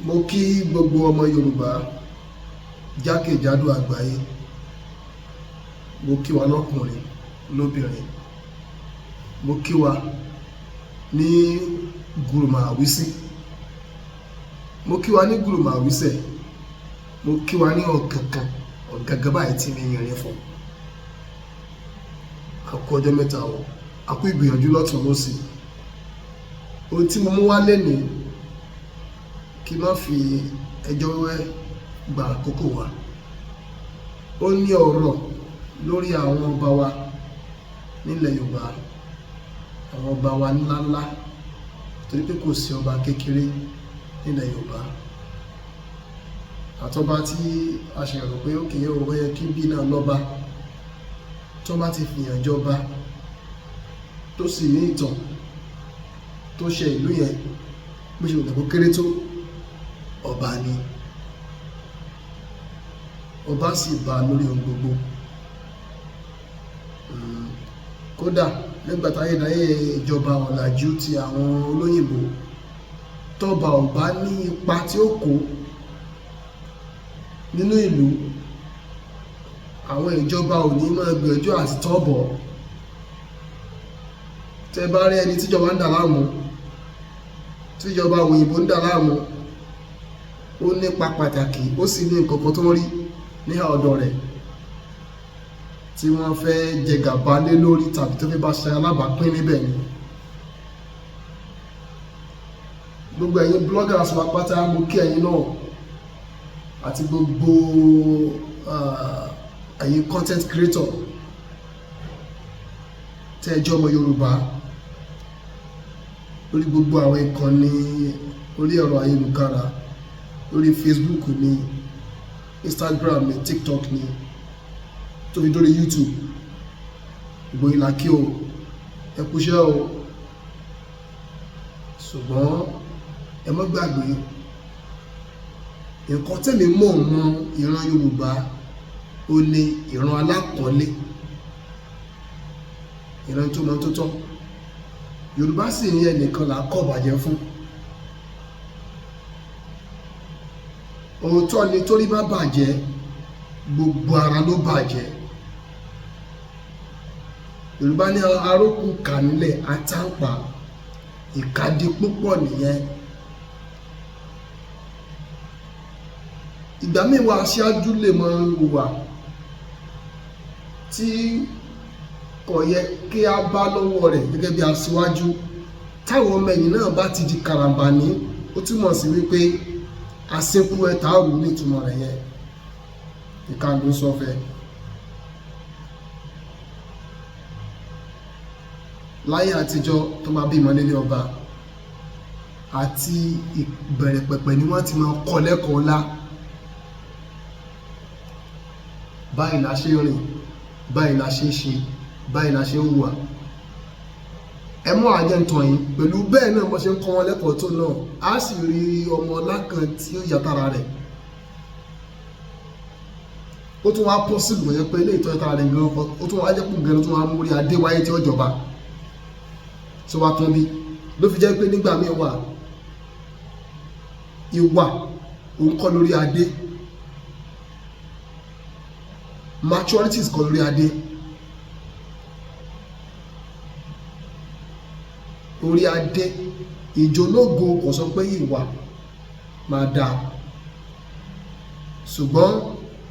Mo kí gbogbo ọmọ Yorùbá jákèjádò àgbáyé. Mo kí wa lọ́kùnrin, lóbìnrin. Mo kí wa ní gùrùmà àwísí. Mo kí wa ní gùrùmà àwísẹ̀. Mo kí wa ní ọ̀gangan, ọ̀gangan báyìí tí mi yìnrìn fún. A kú ọjọ́ mẹ́ta o. A kú ìgbìyànjú lọ́tùn lósì. Ohun tí mo mú wá lénìí, kí n má fi ẹjọ́ wẹ́wẹ́ gba àkókò wa. Ó ní ọ̀rọ̀ lórí àwọn ọba wa nílẹ̀ Yorùbá, àwọn ọba wa ńlá ńlá, torí pé kò sí ọba kékeré nílẹ̀ Yorùbá. Àtọba tí a ṣe rò pé okay ó yẹ kí bí náà lọ́ba, tó bá ti fìyàn jọba, tó sì ní ìtàn tó ṣe ìlú yẹn, bó ṣe wù kó kéré tó, ọba ni. Ọba sì bá lórí ohun gbogbo. Kódà nígbà táyé dáyé ìjọba ọ̀làjú ti àwọn olóyìnbo, tọba ò bá ní ipa tí ó kó nínú ìlú, àwọn ìjọba ò ní máa gbìyànjú àti tọ́ bọ̀. Tẹ bá rí ẹni tíjọba ń dà láàmú, tíjọba òyìnbó ń dà láàmú, ó nípa pàtàkì, ó sì ní nǹkan kan tó ń rí ní ọ̀dọ̀ rẹ̀ tí wọ́n fẹ́ jẹ gàba lé lórí tàbí tó fẹ́ bá ṣe alábàápín níbẹ̀ ni. Gbogbo ẹ̀yin bloggers wa pátá, mo kí ẹ̀yin náà àti gbogbo ẹ̀yin content creator tẹ́ ẹ jẹ́ ọmọ Yorùbá lórí gbogbo àwọn ìkànnì orí ẹ̀rọ ayélujára, lórí Facebook ni, Instagram ni, TikTok ni, tó fi dórí YouTube. Gbogbo yín la kí o, ẹ kú iṣẹ́ o. Ṣùgbọ́n ẹ má gbàgbé nǹkan tẹ́mi mọ̀ mọ́ ìran Yorùbá, ó ní ìran alápọ̀nlé, ìran tó mọ tó tọ́. Yorùbá sì ní ẹnìkan là á kọ̀ bàjẹ́ fún. Òótọ́ ni, torí bá bàjẹ́, gbogbo ara ló bàjẹ́. Yorùbá ní arókù kà nílẹ̀ àtàǹpà, ìkàdí púpọ̀ nìyẹn. Ìgbà míì wà, aṣáájú lè mọ hùwà tí kò yẹ kí a bá lọ́wọ́ rẹ̀ gẹ́gẹ́ bí aṣíwájú. Táwọn ọmọ ẹ̀yìn náà bá ti di karambání, ó túmọ̀ sí wípé asínkú ẹ̀ta òru ní ìtumọ̀ rẹ̀ yẹn. Ìka ló ń sọfẹ́. Láyé àtijọ́, tó máa bímọ nílé ọba, àti ìbẹ̀rẹ̀ pẹ̀pẹ̀ ni wọ́n ti máa kọ́ lẹ́kọ̀ọ́ ńlá. Báyìí la ṣe ń rìn, báyìí la ṣe ń ṣe, báyìí la ṣe ń hùwà. Ẹ mọ́ àjẹ́ ń tàn yín pẹ̀lú bẹ́ẹ̀ náà bó ṣe ń kọ́ wọn lẹ́kọ̀ọ́ tó náà, á sì rí ọmọ ọlá kan tí ó yàtara rẹ̀. Ó tún wá possible yẹn pé ilé ìtọ́jú tara rẹ̀ gan, ó tún wá jẹ́ kó gan, ó tún wá múrí adé wáyé tí ó jọba tí wá tún bí. Ló fi jẹ́ pé nígbà míì wà, ìwà òun kọ́ lórí adé, maturity kọ́ lórí adé. Orí adé ìjólógo kò sọ pé ìwà máa dáa, ṣùgbọ́n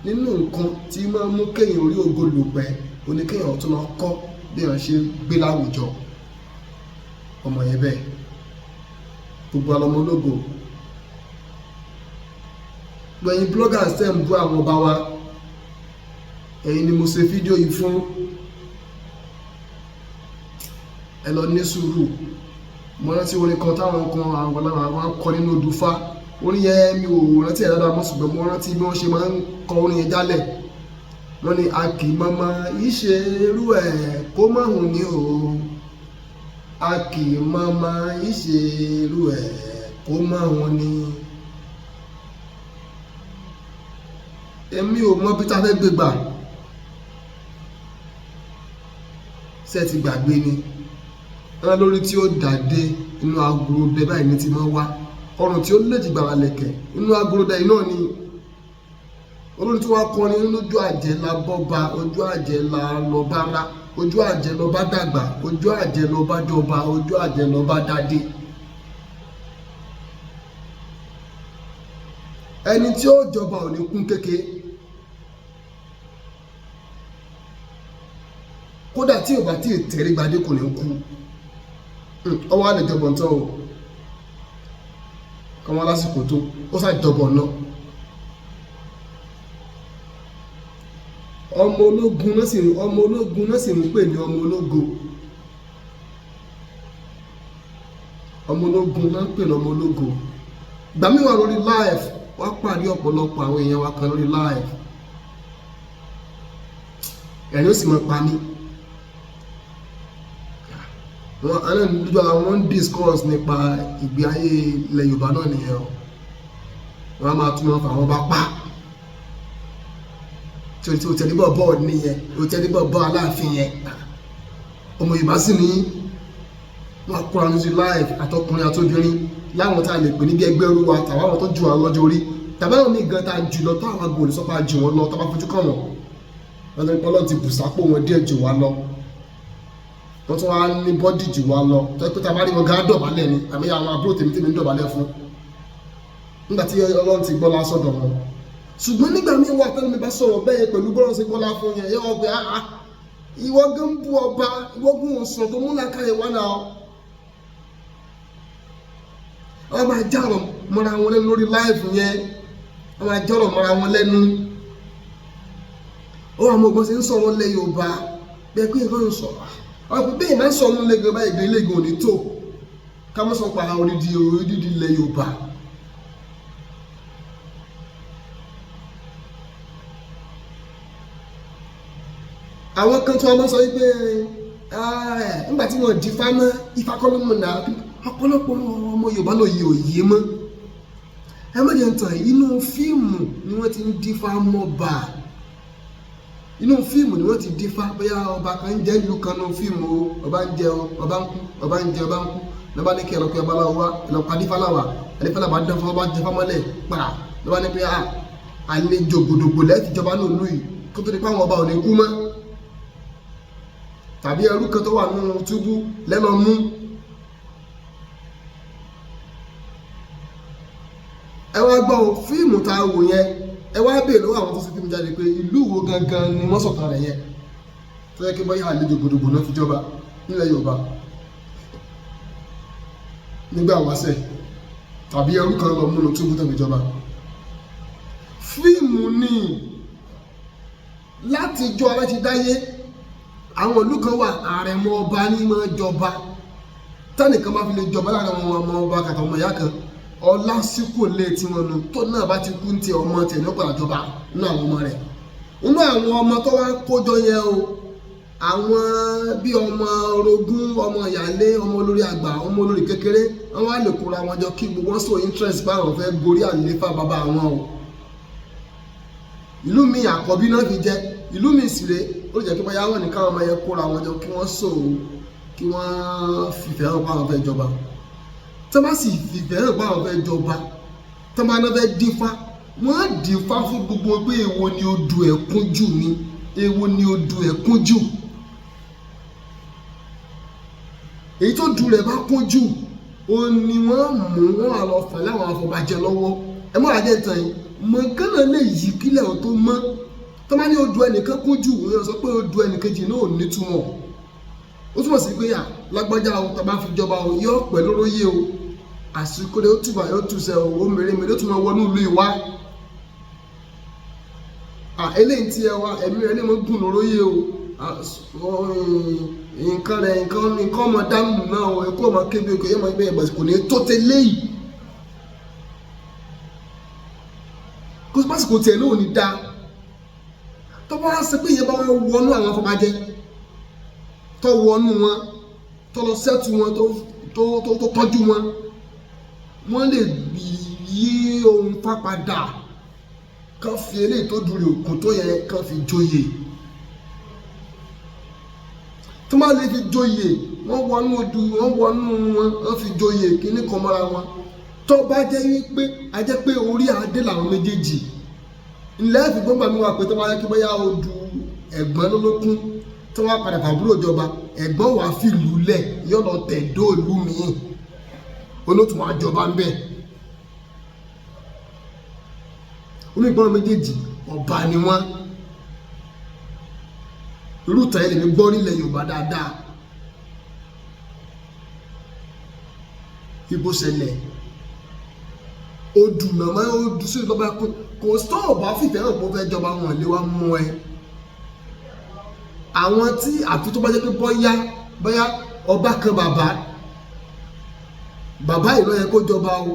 nínú nǹkan tí máa ń mú kéèyàn orí ògo lò pẹ́, ó ní kéèyàn tún lọ kọ́ bí èèyàn ṣe ń gbé láwùjọ. Ọmọ yẹn bẹ́ẹ̀, gbogbo alọmọ ológo. Gbẹ̀yìn bloggers tẹ́ ń bú àwọn ọba wa, ẹ̀yin ni mo ṣe fídíò yìí fún. Ẹ lọ ní sùúrù. Mo rántí orin kan táwọn kan àwọn àgbàlagbà máa ń kọ nínú odùfá. Orin yẹn mi ò rántí ẹ̀ dáadáa mọ́, ṣùgbọ́n mo rántí bí wọ́n ṣe máa ń kọ orin yẹn jálẹ̀. Wọ́n ní a kì í mọ̀mọ́ ìṣe irú ẹ̀ kó má hùn ní o. A kì í mọ̀mọ́ ìṣe irú ẹ̀ kó má hùn ní. Èmi ò mọ bí ta fẹ́ gbé gbà. Ṣé ẹ ti gbàgbé ni? Wọ́n lórí tí ó dàdé inú agolo bẹ́ẹ̀ báyìí ní ti máa wá. Ọrùn tí ó lè jìgbàrà lẹ̀kẹ̀ inú agorodẹ yìí náà ni olórí tí wọ́n kọrin lójú àjẹ́ la bọ́ba, ojú àjẹ́ la lọ́ba rá, ojú àjẹ́ lọ́ba dàgbà, ojú àjẹ́ lọ́ba jọba, ojú àjẹ́ lọ́ba dádé. Ẹni tí ó jọba ò ní kún kéke. Kódà tí ò bá tí ì tẹ̀rí gbadé kò ní kú. Ọwọ́ á lè jọbọ̀ ntọ́ o. Kọ́ wọn lásìkò tó, ó sá jọbọ̀ náà. Ọmọ ológun náà sì ọmọ ológun náà sì ń pè ní ọmọ ológo. Ọmọ ológun náà ń pè ní ọmọ ológo. Ìgbà míì wà lórí live, wá pàdé ọ̀pọ̀lọpọ̀ àwọn èèyàn wa kan lórí live. Ẹ̀rín ó sì máa pa mí. Wọn àwọn lójú ara wọn ń discuss nípa ìgbé ayé ilẹ̀ Yorùbá náà nìyẹn o. Wọ́n á máa tún wọn fà wọ́n bá pa. Tí o tẹ̀lé bọ̀ bọ́ọ̀ nìyẹn, o tẹ̀lé bọ̀ bọ́ Aláàfin yẹn. Ọmọ Yorùbá sì ní wọ́n kóra ní sí live àtọkùnrin àtobìnrin láwọn tá a lè pè ní bí ẹgbẹ́ rú wa tàbí àwọn tó ju àwọn lọ́jọ́ orí tàbí àwọn míì gan tá a jù lọ tó àwọn agbóhùn sọ́pà jù wọ́n lọ tó bá fojú kàn wọ́n. Wọ́n ti Ọlọ́run ti bùsápò wọn díẹ̀ jù wá lọ. Wọ́n tún wá ní bọ́dì jù wá lọ. Tó pé tá a bá rí wọn gan á dọ̀bálẹ̀ ni àmì àwọn àbúrò tèmi tèmi ń dọ̀bálẹ̀ fún. Nígbà tí Ọlọ́run ti gbọ́lá sọ́dọ̀ wọn. Ṣùgbọ́n nígbà míì wà tẹ́lẹ̀ mi bá sọ̀rọ̀ bẹ́ẹ̀ pẹ̀lú bọ́lá ṣe gbọ́lá fún yẹn, yóò pé áá ìwọ gan ń bú ọba, ìwọ gan ò sàn tó múlá káyọ̀ wá náà. Wọ́n máa járọ̀ mọ́ra wọn lẹ́nu lórí láìfù yẹn. Wọ́n máa járọ̀ mọ́ra wọn lẹ́nu. Ó wà mọ́ ọgbọ́n ṣe ń sọ̀rọ̀ lẹ́ Yorùbá bẹ́ẹ̀ pé nǹkan ń sọ. Àwọn pé bẹ́ẹ̀ máa ń sọ̀rọ̀ lẹ́ Yorùbá ìgbé ilé ìgbọ̀n ní tó. Ká má sọ pa odidi odidi ilẹ̀ Yorùbá. Àwọn kan tí wọ́n máa ń sọ wípé nígbà tí wọ́n di ifá mọ́, ifá kọ́ ló mọ̀ náà. Ọ̀pọ̀lọpọ̀ ọmọ Yorùbá ló yẹ òye mọ́. Ẹ má jẹ́ ń tàn, inú fíìmù ni wọ́n ti ń dífá mọ́ba. Inú fíìmù ni wọ́n ti dífá bóyá ọba kan ń jẹ́ ìlú kan nínú fíìmù o, ọba ń jẹ o, ọba ń kú, ọba ń jẹ, ọba ń kú. Lọ́ba ní kí ẹ lọ pé ọba láwa, ẹ lọ pa dífá láwa. Adífá bá dán fún ọba jẹ fámọ́lẹ̀ pàrà. Lọ́ba ní pé àlejò gbòdògbò lẹ́ẹ̀tì jọba ní ìlú yìí kó tó di pé àwọn ọba ò ní kú mọ́. Tàbí ẹrú kan tó wà nínú túbú lẹ́lọ mú. Ẹ wá gbọ́ o, fíìmù tá a wò yẹn, ẹ wá béèrè lọ́wọ́ àwọn tó ṣe fíìmù jáde pé ìlú wo gangan ni wọ́n sọ̀tàn rẹ̀ yẹn. Tó yẹ kí bóyá àlejò gbòdògbò náà fi jọba nílẹ̀ Yorùbá. Nígbà wáṣẹ̀ tàbí ẹrú kan lọ múnú túbú tó fi jọba. Fíìmù ni láti jọ alẹ́ ti dáyé. Àwọn ìlú kan wà àrẹ̀mọ ọba ní máa jọba. Tẹ́nìkan bá fi lè jọba láàrin àwọn ọmọ ọba kàtà ọmọ ìyá kan, ọlá síkò lé tí wọn nu tó náà bá ti kú ní ti ọmọ tiẹ̀ ní ó padà jọba nínú àwọn ọmọ rẹ̀. Nínú àwọn ọmọ tó wá kójọ yẹn o, àwọn bí ọmọ orogún, ọmọ ìyálé, ọmọ olórí àgbà, ọmọ olórí kékeré, wọ́n wá lè kóra wọn jọ kí gbogbo wọn so interest bá àwọn fẹ́ gorí àléfà bàbá àwọn o. Ìlú mi àkọ́bí náà fi jẹ, ìlú mi sì rèé, ó lè jẹ́ pé bóyá wọ́n ní káwọn ọmọ yẹn kóra wọn jọ kí wọ́n so kí wọ́n fìfẹ́ hàn pé àwọn fẹ́ jọba. Tí wọ́n bá sì fìfẹ́ hàn pé àwọn fẹ́ jọba, tí wọ́n bá náà fẹ́ dífá, wọ́n á dífá fún gbogbo pé èwo ni odù ẹ̀kún jù ni, èwo ni odù ẹ̀kún jù. Èyí tó dù rẹ̀ bá kún jù, òun ni wọ́n mú wọ́n á lọ fà láwọn afọbajẹ lọ́wọ́. Ẹ má jẹ́ tàn yín, mọ̀ọ́kànnà lè yí kílẹ̀ ò tó mọ́. Tí wọ́n bá ní odù ẹnìkan kún jù, wọ́n sọ pé odù ẹnìkejì náà ò ní túmọ̀. Ó túmọ̀ sí pé lágbájá o, tá a bá fi jọba o, yóò pẹ́ lóróyè o. Àsìkò rẹ̀ ó tùbà yóò tùsẹ̀ o, ó mèremère ó tún máa wọnú ìlú ìwá. Eléyìí tí ẹ wá, ẹ̀mí rẹ̀ lè mọ́ gùn lóróyè o. Nǹkan rẹ̀ nǹkan ọmọ dánù náà o, ẹ̀kú ọmọ kébé kò yẹ mọ́ ibẹ̀ yẹn kò ní tó tẹ́lẹ̀ yìí. Kó pásìkò tiẹ̀ náà ò ní dáa. Tó bá wá ṣe pé ìyẹn bá wá wọnú àwọn afọbajẹ, tó wọnú wọn, tó lọ sẹ́tù wọn, tó tọ́jú wọn, wọ́n lè yí ohun pápadà kán fi eléyìí tó dùn rè òkun tó yẹ kán fi joyè. Tó má lè fi joyè, wọ́n wọnú odù, wọ́n wọnú wọn, wọ́n fi joyè kíní kan mọ́ra wọn. Tó bá jẹ́ wípé a jẹ́ pé orí adé làwọn méjèèjì ńlẹ́ fi gbọ́ngbà mi wá pé tó bá yẹ kí bóyá ó du ẹ̀gbọ́n lólókún tó wá padà fàbúrò jọba, ẹ̀gbọ́n wàá fìlú lẹ̀, yóò lọ tẹ̀dó ìlú míì, olótùú wàá jọba ń bẹ̀. Onígbọ́n méjèèjì ọba ni wọ́n. Irú ìtàn yẹn lèmi gbọ́ nílẹ̀ Yorùbá dáadáa. Ibo ṣẹlẹ̀ odù nàmá odù sí ìjọba kò tó ọba fìfẹ́ hàn pé ó fẹ́ jọba, wọn lé wa mú ẹ. Àwọn tí àfi tó bá jẹ́ pé bọ́yá bọ́yá ọba kan bàbá bàbá yìí ló yẹ kó jọba o,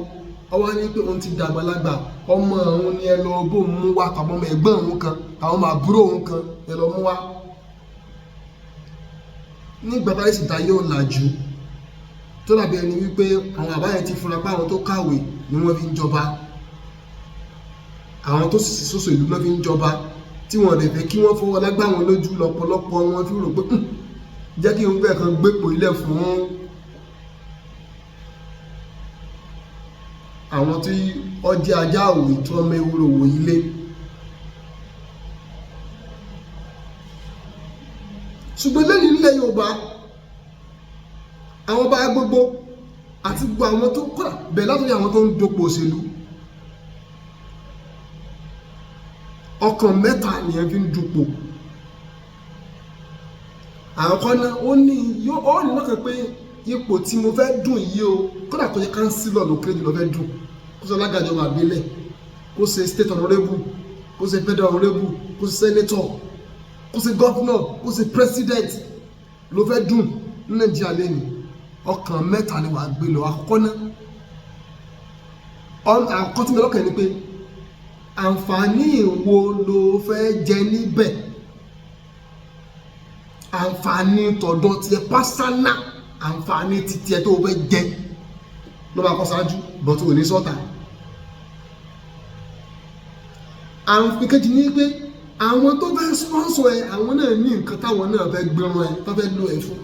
ọwọ́ ní pé òun ti dàgbàlagbà, ọmọ òun ni ẹ lọ bó mú wá, tàbí ọmọ ẹ̀gbọ́n òun kan, tàbí ọmọ àbúrò òun kan ẹ lọ mú wá. Nígbà táyé sì dáyé ọ̀làjú tó dàbí ẹni wípé àwọn àbá yẹn ti fura pé àwọn tó kàwé ni wọ́n fi ń jọba, àwọn tó sì sọ́sọ ìlú náà fi ń jọba, tí wọ́n lè fẹ́ kí wọ́n fọwọ́ lágbá wọn lójú lọ́pọ̀lọpọ̀ wọn fi rò pé jẹ́ kí n fẹ́ kan gbépò ilẹ̀ fún àwọn tí ọjẹ́ ajá òwe tí wọ́n mẹ́wúrò wò ilé. Ṣùgbọ́n lẹ́yìn nílẹ̀ Yorùbá, àwọn bá gbogbo àti gbogbo àwọn tó kọ́ra bẹ̀ látọ̀rí àwọn tó ń dopò òṣèlú, ọkàn mẹ́ta nìyẹn fi ń dupò. Àkọ́kọ́ náà, ó ní ó ní lọ́kàn pé ipò tí mo fẹ́ dùn yìí o, kódà kó jẹ́ kánsílọ̀ ló kéré jùlọ fẹ́ dùn, kó ṣe alága ìjọba àbílẹ̀, kó ṣe state honourable, kó ṣe federal honourable, kó ṣe senator, kó ṣe governor, kó ṣe president ló fẹ́ dùn ní Nàìjíríà lẹ́nu, ọkàn mẹ́ta ni wàá gbé lọ. Àkọ́kọ́ náà, àkọ́kọ́ tí mi lọ́kàn ni pé àǹfààní wo ló fẹ́ jẹ níbẹ̀, àǹfààní tọ̀dọ̀ tiẹ̀ pásánà, àǹfààní titiẹ̀ tó fẹ́ jẹ ló máa kọ́ ṣáájú, bọ́tú ò ní sọ́ta. Àǹfààní kejì ni pé àwọn tó fẹ́ sponsor ẹ, àwọn náà ní nǹkan táwọn náà fẹ́ gbẹrun ẹ, tó fẹ́ lò ẹ fún.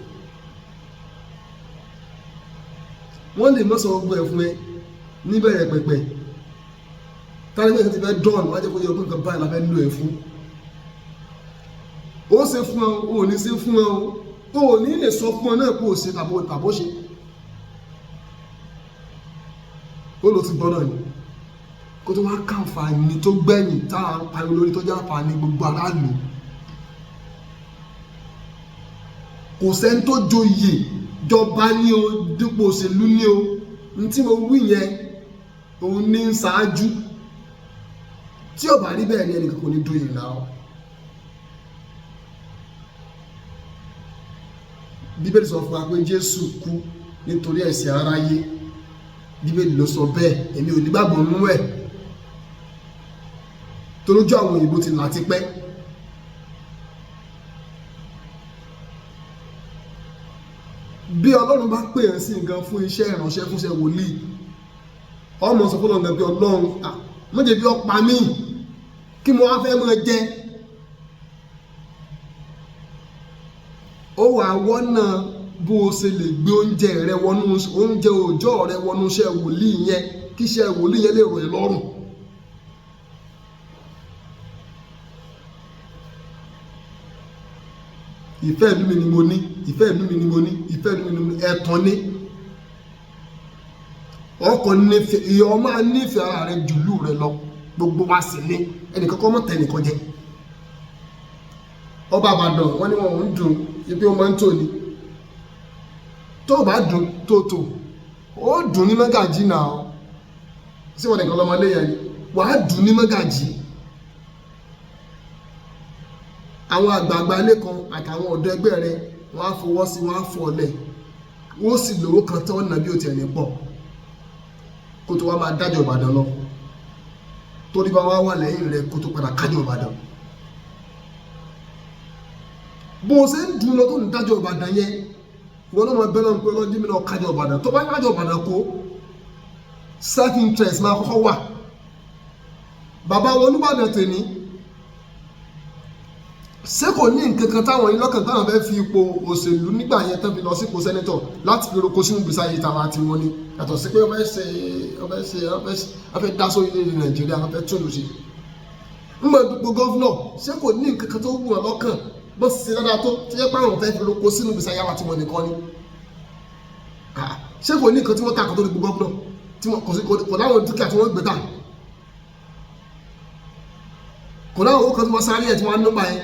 Wọ́n lè mọ́ sọ gbogbo ẹ̀ fún ẹ níbẹ̀rẹ̀ pẹ̀pẹ̀, táwọn ẹgbẹ́ ti fẹ́ dán wọ́n á jẹ́ kó yẹ pé nǹkan báyìí la fẹ́ lò ẹ fún. Ó ṣe fún ọ, ò ní ṣe fún ọ, ò ní lè sọ fún ọ náà kó o ṣe tàbó tàbó ṣe. Ó lọ ti gbọ́dọ̀ ni kó tó wá káǹfààní tó gbẹ̀yìn tá à ń pariwo lórí tó jẹ́ àǹfààní gbogbo aráàlú. Kò sẹ́ni tó joyè jọba ní o, dípò òṣèlú ní o, ní tí mo wí yẹn òun ní ń ṣáájú. Tí ò bá rí bẹ́ẹ̀ ni ẹnìkan kò ní joyè náà. Bíbélì sọ fún wa pé Jésù kú nítorí ẹ̀ṣẹ̀ aráyé. Bíbélì ló sọ bẹ́ẹ̀, èmi ò nígbàgbọ́ nínú ẹ̀ torójú àwọn òyìnbó ti là tipẹ́. Bí Ọlọ́run bá pè ẹ́ sí nǹkan fún iṣẹ́ ìránṣẹ́, fún iṣẹ́ wòlíì, ọmọ sọ fún Ọlọ́run pé Ọlọ́run má jẹ́ bí ó pa mí, kí mo wá fẹ́ máa jẹ. Ó wà wọ́nà bó o ṣe lè gbé oúnjẹ rẹ wọnú oúnjẹ òòjọ́ rẹ wọnú iṣẹ́ wòlíì yẹn, kí iṣẹ́ wòlíì yẹn lè rọ̀ ẹ́ lọ́rùn. Ìfẹ́ ìlú mi ni mo ní, ìfẹ́ ìlú mi ni mo ní, ìfẹ́ ìlú mi ni mo ní, ẹ̀tàn ni. Ọkọ̀ nífẹ̀ẹ́, ìyọ̀ máa nífẹ̀ẹ́ ara rẹ jù lù rẹ lọ, gbogbo wa sì ní ẹnìkan kọ́ mọ̀ tẹ́ ẹnìkan jẹ. Ọba Ìbàdàn wọ́n ní wọn ò ń dùn ibi ó máa ń tò ní. Tó o bá dùn tó tò, ó dùn ní mọ́gàjì náà. Sí wọn nìkan lọ́mọlé yẹn ni, wàá dùn ní mọ́gàjì. Àwọn àgbààgbà ilé kan àtàwọn ọ̀dọ́ ẹgbẹ́ rẹ wọ́n á fọwọ́ sí, wọ́n á fọ ọlẹ̀, wọ́n sì lówó kan tí wọ́n nà bí ó tiẹ̀ ní pọ̀ kó tó wá máa dájọ́ Ìbàdàn lọ. Torí bá wá wà lẹ́yìn rẹ kó tó padà kájọ Ìbàdàn. Bó o ṣe ń dùn lọ tó ń dájọ́ Ìbàdàn yẹn, ìwọ náà máa bẹ́ẹ̀ lọ́n pé ọlọ́dún mi náà kájọ Ìbàdàn. Tó bá kájọ Ìbàdàn kó self interest máa kọ́kọ́ wà. Bàbá wọn Olúbàdàn tèmi Ṣé kò ní nǹkan kan táwọn yìí lọ́kàn táwọn fẹ́ fi ipò òṣèlú nígbà yẹn tán fi lọ sípò senator láti fi roko sínú gbèsè ayé tara tiwọn ni, yàtọ̀ sí pé wọ́n fẹ́ dá sórí ilẹ̀ Nàìjíríà, wọ́n fẹ́ tún lù ṣe ń mọ̀ dupò governor? Ṣé kò ní nǹkan kan tó wù wọ́n lọ́kàn bó ṣe dáadáa tó tó yẹ pé àwọn fẹ́ fi roko sínú gbèsè ayé ara tiwọn nìkan ni? Ṣé kò ní nǹkan tí wọ́n tà kó tó di governor tí wọ́n kò sí, kò láwọn dúkìá tí wọ́n gbé tà, kò láwọn owó kan tí wọ́n sáré ẹ̀ tí wọ́n á nọ́mbà yẹn?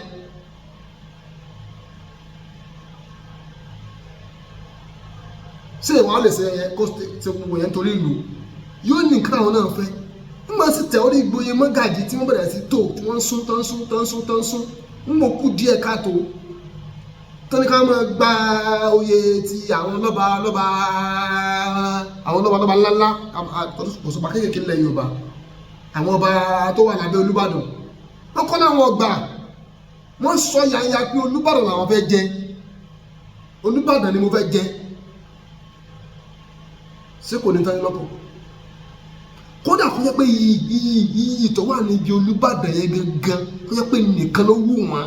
Ṣé ìwà lè ṣe yẹn kó ṣe gbogbo yẹn nítorí ìlú? Yóò ní nǹkan àwọn náà fẹ́. Nígbà tí tẹ orí ìgboyè mọ́gàjì tí wọ́n bẹ̀rẹ̀ sí tó, tí wọ́n ń sún tán, sún tán, sún tán, sún ń mọ̀ kú díẹ̀ káàtó tó ní ká máa gba oyè ti àwọn lọ́ba lọ́ba, àwọn lọ́ba lọ́ba ńláńlá, òṣùpá kéékèèké ńlẹ̀ Yorùbá, àwọn ọba tó wà lábẹ́ Olúbàdàn, wọ́n kọ́ láwọn ọgbà, wọ́n sọ yanya pé Olúbàdàn làwọn fẹ́ jẹ, Olúbàdàn ni mo fẹ́ jẹ. Ṣé kò ní tán ní lọ́kàn? Kódà kó jẹ́ pé iyì iyì iyì tó wà níbi Olúbàdàn yẹn gangan, kó jẹ́ pé nìkan ló wù wọ́n,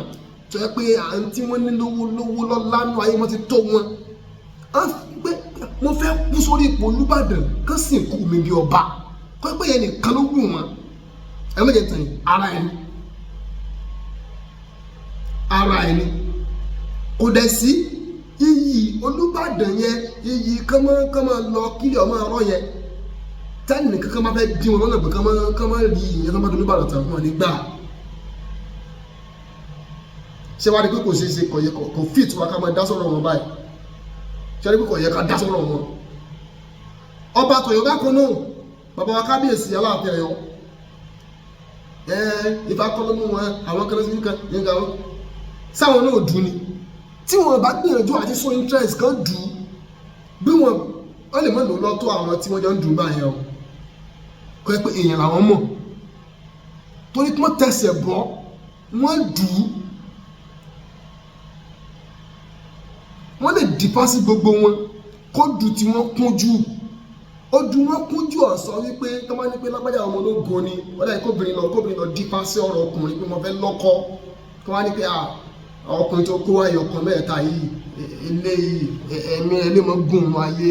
tó jẹ́ pé à ń tí wọ́n ní lówó lówó lọ́lá nù ayé wọn ti tó wọn pé mo fẹ́ kú sórí ipò Olúbàdàn kán sì kú mi bí ọba, kó jẹ́ pé yẹn nìkan ló wù wọ́n. Ẹ má jẹ́ tàn yín, ara ẹni, ara ẹni kò dẹ̀ sí iyì Olúbàdàn yẹn, iyì kánmọ́ kánmọ́ lọ kílẹ̀ ọmọ ọ̀rọ̀ yẹn, tẹ́nì kankan máa fẹ́ dín wọn lọ́nà pé kánmọ́ kánmọ́ rí ìyẹn tó bá di Olúbàdàn tán wọn nígbà. Ṣé wàá rí pé kò ṣeé ṣe, kò yẹ, kò fit wa ká máa dá sọ̀rọ̀ wọn báyìí? Ṣé wàá rí pé kò yẹ ká dá sọ̀rọ̀ wọn? Ọba tọ̀yọ̀ bákan náà, bàbá wa kábíyèsí Aláàfin Ọ̀yọ́, ẹ Ifá kọ́ ló mú wọn, àwọn kan sí nǹkan nǹkan wọn sáwọn náà dùn ni. Tí wọn bá gbìyànjú àti show interest kan dùn bí wọn, wọn lè má lò lọ́tọ̀ àwọn tí wọ́n jọ ń dùn báyẹn o, kọ́ ẹ pé èèyàn làwọn mọ̀ torí kí wọ́n tẹsẹ̀ bọ́ wọ́n dùn ún, wọ́n lè dìpá sí gbogbo wọn kó dùn tí wọ́n kún jù, ó dùn wọ́n kún jù. Ọ̀sán wípé tó máa ní pé lágbájá ọmọ ológun ni wọ́n dàbí kóbìnrin lọ dípá sí ọ̀rọ̀ ọkùnrin pé mo fẹ́ lọ́kọ, kí wọ́n á ní pé ọkùnrin tó kó wáyé ọkàn mẹ́ta yìí, eléyìí ẹ̀mí ẹlẹ́mọ̀ gùn ún ayé,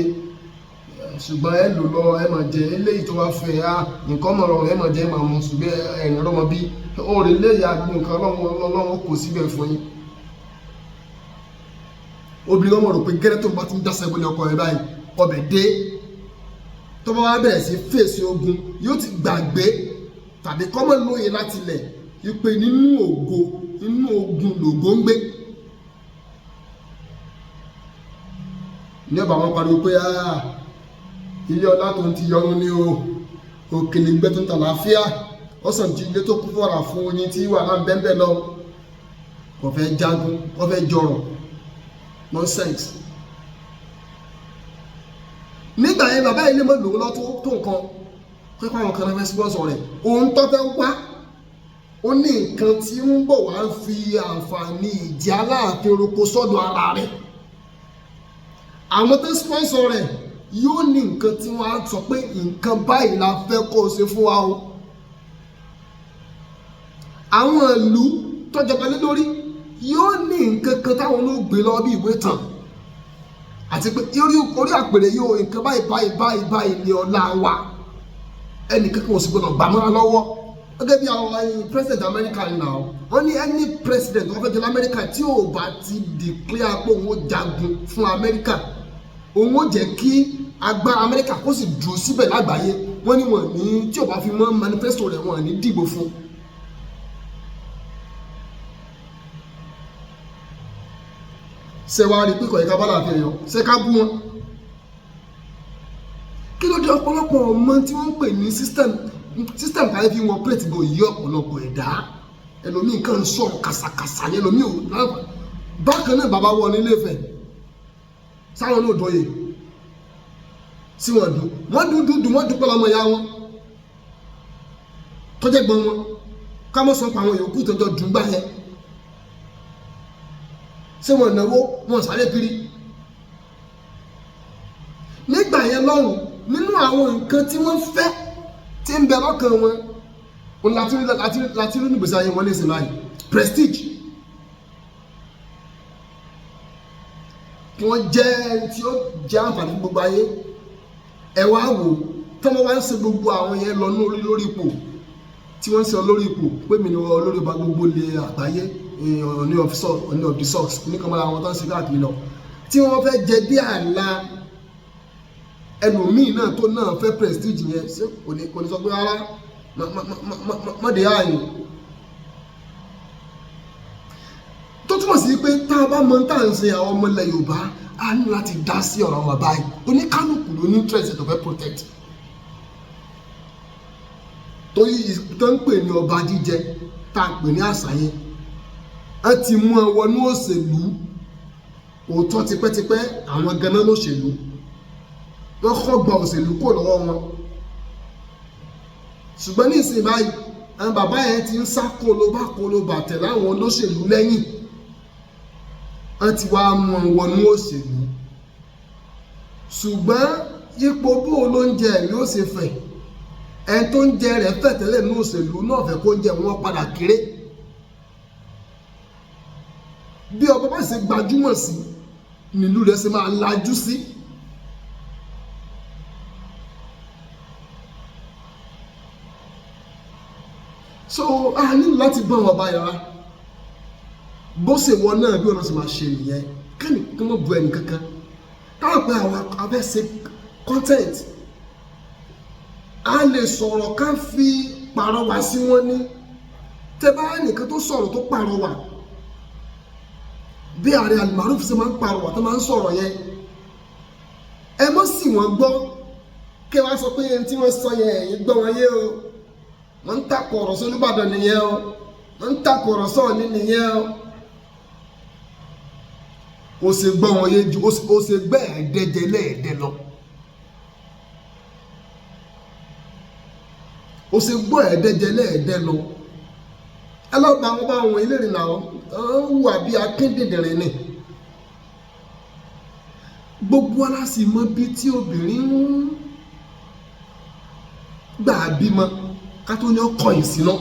ṣùgbọ́n ẹ lò lọ, ẹ máa jẹ eléyìí tó wá fẹ́ á nǹkan mọ̀ rọrùn, ẹ máa jẹ, ẹ máa mu, ṣùgbọ́n ẹ̀yìn rọmọ bí òòrè léyà nǹkan ọlọ́run kò síbẹ̀ fún yín. Obìnrin ọmọ rò pé gẹ́rẹ́ tó bá ti ń dáṣẹ́ wọlé ọkọ rẹ̀ báyìí, ọbẹ̀ dé. Tó bá wá bẹ̀rẹ̀ sí fèsì ogun, yóò ti gbàgbé tàbí kọ́mọ lóye láti lẹ̀ ìpè nínú ògo, nínú ogun lògo ń gbé. Ní ọba wọn pariwo pé ilé ọlá tó ń ti yọrun ní o, òkèlè gbẹ tó ń tà láfíà, ó sàn ju ilé tó kún fọ́ra fún oyin tí wàhálà ń bẹ́ẹ̀ lọ. Kò fẹ́ jagun, kò fẹ́ jọrọ̀, nonsense. Nígbà yẹn bàbá yìí lè mọ lòó lọ́tọ́ tó nǹkan pípa àwọn kan náà fẹ́ sponsor rẹ̀, òun tó fẹ́ wá, ó ní nǹkan tí ń bọ̀ wá fi àǹfààní ìjẹ́ Aláàfin roko sọ́dọ̀ ara rẹ̀. Àwọn tó sponsor rẹ̀ yóò ní nǹkan tí wọ́n á sọ pé nǹkan báyìí la fẹ́ kó o ṣe fún wa o. Àwọn ìlú tọ́jọba lé lórí yóò ní nǹkan kan táwọn ló gbé lọ bí ìwé tàn àti pé orí àpèrè yóò nǹkan báyìí báyìí báyìí báyìí ní ọlá wa, ẹnì kankan ò sì gbọdọ̀ gbà mọ́ra lọ́wọ́. Gẹ́gẹ́ bí àwọn president America náà, wọ́n ní any president wọ́n fẹ́ jẹ́ lamẹ́ríkà tí ò bá ti declare pé òun ó jagun fún Amẹ́ríkà, òun ó jẹ́ kí agbára Amẹ́ríkà kó sì dúró síbẹ̀ lágbàáyé, wọ́n ní wọ́n ní tí ò bá fi mọ́ manifesto rẹ̀, wọ́n ní dìbò fún. Ṣé wàá rí pé kò yẹ ká bá láàfin ẹ̀yọ ṣé ká bú wọn? Kí ló dé ọ̀pọ̀lọpọ̀ ọmọ tí wọ́n ń pè ní system káyé fi wọn plate bò yí ọ̀pọ̀lọpọ̀ ẹ̀dá, ẹlòmíì kan ń sọ̀rọ̀ kàsàkàsà ní ẹlòmíì ò láǹfà. Bákan náà bàbá wọ nílé Ifẹ̀ sáwọn náà dọ̀yè sí wọn dùn, wọ́n dùn dùn dùn, wọ́n dùn pẹ̀lú ọmọ ìyá wọn tọ́jẹ́ gbọ́n wọn, ká mọ̀ sọ pa àwọn yòókù tó jọ dùn gbà yẹn. Ṣé wọn náwó wọn sáré kiri nígbà yẹn lọ́hùn? Nínú àwọn nǹkan tí wọ́n fẹ́ tí ń bẹ lọ́kàn wọn láti rí nígbèsè ayé wọn lẹ́sìn báyìí, prestige. Kí wọ́n jẹ́ ẹni tí ó jẹ́ àǹfààní fún gbogbo ayé. Ẹ wá wò, tí wọ́n wá ń ṣe gbogbo àwọn yẹn lọ lórí ipò tí wọ́n ń ṣe lórí ipò pé mi ni olórí ọba gbogbo ilẹ̀ àgbáyé, Ọọ̀ni of Ọọ̀ni of the socks ní kan mọ́ra wọn tó ń ṣe káàkiri lọ, tí wọ́n fẹ́ jẹ dé àlà ẹlòmíì náà tó náà fẹ́ prestige yẹn, ṣé kò ní sọ pé rárá, má dé ààyè? Tó túmọ̀ sí pé tá a bá mọ tá à ń ṣe, àwọn ọmọ ilẹ̀ Yorùbá á ní láti dá sí ọ̀rọ̀ wọn báyìí. Oníkálukú ló ní interest tó fẹ́ protect, torí tó ń pè ní ọba jíjẹ, tá a pè ní àṣà yẹn, ẹ ti mú ẹ wọnú òṣèlú. Òótọ́, tipẹ́tipẹ́ àwọn ganan lóṣèlú, wọ́n kọ́ gba òṣèlú kò lọ́wọ́ wọn. Ṣùgbọ́n ní ìsìn báyìí, àwọn bàbá yẹn ti ń sá kólóbá kólóbà tẹ̀lé àwọn olóṣèlú lẹ́yìn. Wọ́n ti wá mú wọn wọnú òṣèlú, ṣùgbọ́n ipò bó ló ń jẹ ẹ̀mí ó ṣe fẹ̀, ẹni tó ń jẹ rẹ̀ fẹ̀ tẹ́lẹ̀ ní òṣèlú náà fẹ́ kó ń jẹ wọn padà kéré. Bí ọba bá ṣe gbajúmọ̀ sí nílùú rẹ̀ ṣe máa lajú sí. So a nílò láti bá wọn bá yàrá bó ṣe wọ náà, bí wọn náà ṣe máa ṣe nìyẹn. Kẹ́ni kí wọ́n bu ẹnì kankan táwọn pé àwọn abẹ́ ṣe content, a lè sọ̀rọ̀ ká fi pàrọwà sí wọn ní. Tẹ bá nìkan tó sọ̀rọ̀ tó pàrọwà, bí ààrẹ Almaroof ṣe máa ń pàrọwà tó máa ń sọ̀rọ̀ yẹn, ẹ mọ́ sì wọ́n gbọ́ kí wọ́n sọ pé ẹni tí wọ́n sọ yẹn, ẹ̀yin gbọ́ wọn yé o, wọ́n ń takò ọ̀rọ̀ sí Olúbàdàn nìyẹn o, wọ́n ń takò ọ̀rọ̀ sọ́ọ̀ni nìyẹn o. Ó ṣe gbọ́ wọn yé ju ó ṣe gbẹ́ ẹ̀ẹ́dẹ́jẹ lẹ́ẹ̀dẹ́ lọ. Ó ṣe gbọ́ ẹ̀ẹ́dẹ́jẹ lẹ́ẹ̀dẹ́ lọ. Ẹ lọ́ọ́ bá wọn bá wọn ìlérí náà, wọ́n hùwà bí akíndìndìrín ni. Gbogbo wa la sì mọ bí tí obìnrin ń gbà bímọ ká tó ní ọkọ ìsìná.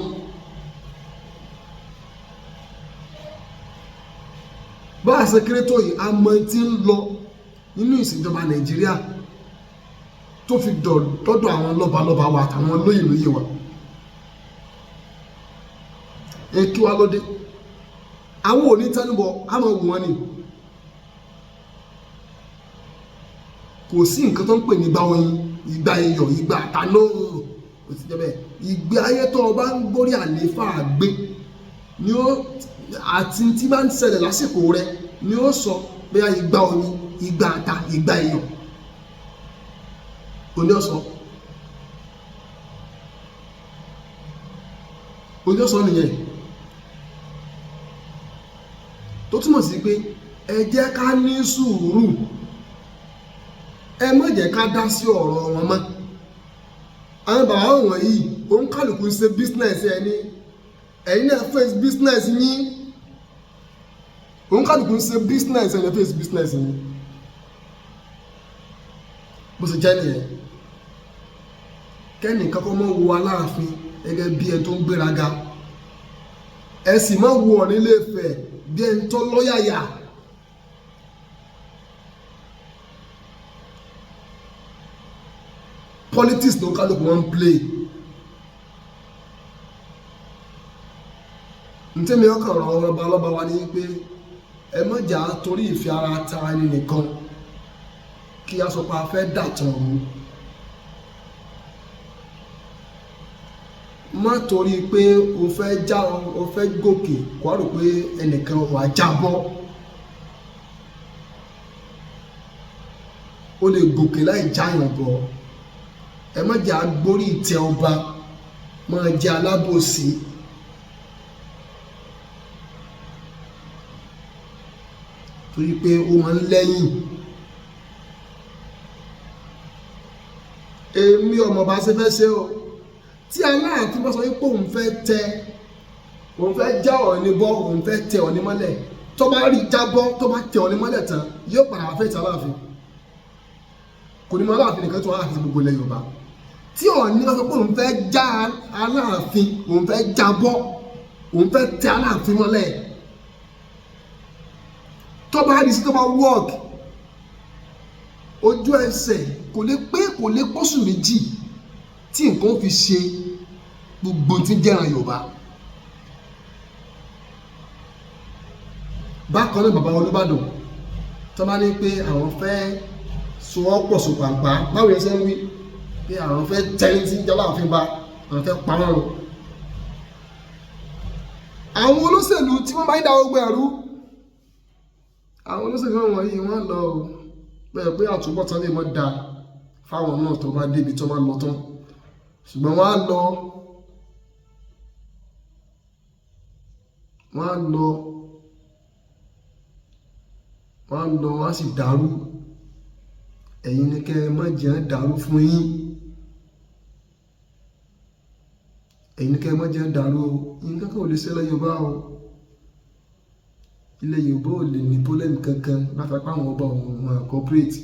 Bá a ṣe kéré tó yìí, a mọ tí ń lọ nínú ìṣèjọba Nàìjíríà tó fi dọ̀dọ̀ àwọn lọ́balọ́ba wa àtàwọn lóyè lóyè wa. Ẹ kí wa lóde, àwọn ò ní tẹnubọ, a máa wù wọn ni. Kò sí nǹkan tó ń pè ní ìgbà oyin, ìgbà iyọ̀, ìgbà àtànó, kò sí jẹ́ bẹ́ẹ̀. Ìgbé ayé tó o bá ń gbórí àlééfà gbé ni ó àti tí bá ń ṣẹlẹ̀ lásìkò rẹ ni ó sọ bóyá ìgbà oyin, ìgbà ata, ìgbà iyọ̀ òní ọ̀sán òní ọ̀sán nìyẹn. Tó túmọ̀ sí pé ẹ jẹ́ ká ní sùúrù, ẹ má jẹ́ ká dá sí ọ̀rọ̀ wọn mọ́. Àwọn bàbá wọ̀nyí, òǹkàlùkù ń ṣe business ẹni, ẹ̀yin náà face business yín. Òǹkàlùkù ń ṣe business ẹni, face business yín. Bó ṣe jẹ́ nìyẹn. Kẹ́nìkan kọ́ mọ́ wo Aláàfin gẹ́gẹ́ bí ẹni tó ń gbéraga, ẹ sì má wo Ọọ̀ni Ilé Ifẹ̀ bí ẹni tó lọ́yàyà. Politics ló kálukú wọn ń play. Ntẹ́mi ọkàn ọ̀rọ̀ ọba ọlọ́ba wa ni pé ẹ má jà á torí ìfẹ́ ara ta ẹni nìkan kí a sọ pé a fẹ́ dàtàn òru. Má torí pé o fẹ́ já, o fẹ́ gòkè, kó a rò pé ẹnìkan wà á jábọ́. O lè gòkè láì jáyàn bọ̀. Ẹ má jẹ́ agbórí ìtẹ́ ọba máa jẹ́ alábòsí. Torí pé ó máa ń lẹ́yìn. Èmi ọmọ bá ṣe fẹ́ ṣe o. Tí Aláàfin bá sọ wípé òun fẹ́ tẹ, òun fẹ́ já Ọọ̀ni bọ́, òun fẹ́ tẹ Ọọ̀ni mọ́lẹ̀, tó bá rí jábọ́, tó bá tẹ Ọọ̀ni mọ́lẹ̀ tán, yóò padà wá fẹ́ tẹ Aláàfin. Kò ní mọ Aláàfin nìkan, tó Aláàfin gbogbo ilẹ̀ Yorùbá. Tí Ọọ̀ni bá sọ pé òun fẹ́ já Aláàfin, òun fẹ́ jábọ́, òun fẹ́ tẹ Aláàfin mọ́lẹ̀, tó bá rí sí, tó bá work, Ojú ẹsẹ̀, kò lè pé, kò lè pọ́sù 2 tí nǹkan fi ṣe gbogbo tí ń jẹ́ran Yorùbá. Bákan náà, bàbá Olúbàdàn tó bá ní pé àwọn fẹ́ so ọ́ pọ̀ so pàǹpá, báwo yẹn ṣe ń wí pé àwọn fẹ́ tẹ́lẹ̀ tí ń jẹ́ Aláàfin bá àwọn fẹ́ pa wọ́n run. Àwọn olóṣèlú tí wọ́n bá ń da gbogbo ẹ̀rú, àwọn olóṣèlú wọ̀nyí, wọ́n lọ o, bẹ́ẹ̀ pé àtúbọ̀tán lè mọ́ da fáwọn náà tó bá débi tó bá lọ tán, ṣùgbọ́n wọ́n á lọ, wọ́n á lọ, wọ́n á lọ, wọ́n á sì dàrú. Ẹ̀yin ni kẹ́ ẹ má jẹ́ ń dàrú fún yín. Ẹ̀yin ni kẹ́ ẹ má jẹ́ ń dàrú o. Nǹkan kan ò lè ṣẹlẹ̀ Yorùbá o. Ilẹ̀ Yorùbá ò lè ní problem kankan látàpá àwọn ọba òun wọn cooperate.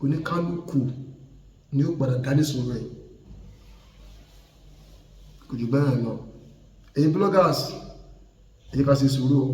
Oníkálukú ni ó padà dá níṣòro ẹ̀, kò jù bẹ́ẹ̀ lọ. Ẹ̀yin bloggers, ẹ jẹ́ ká ṣe sùúrù o.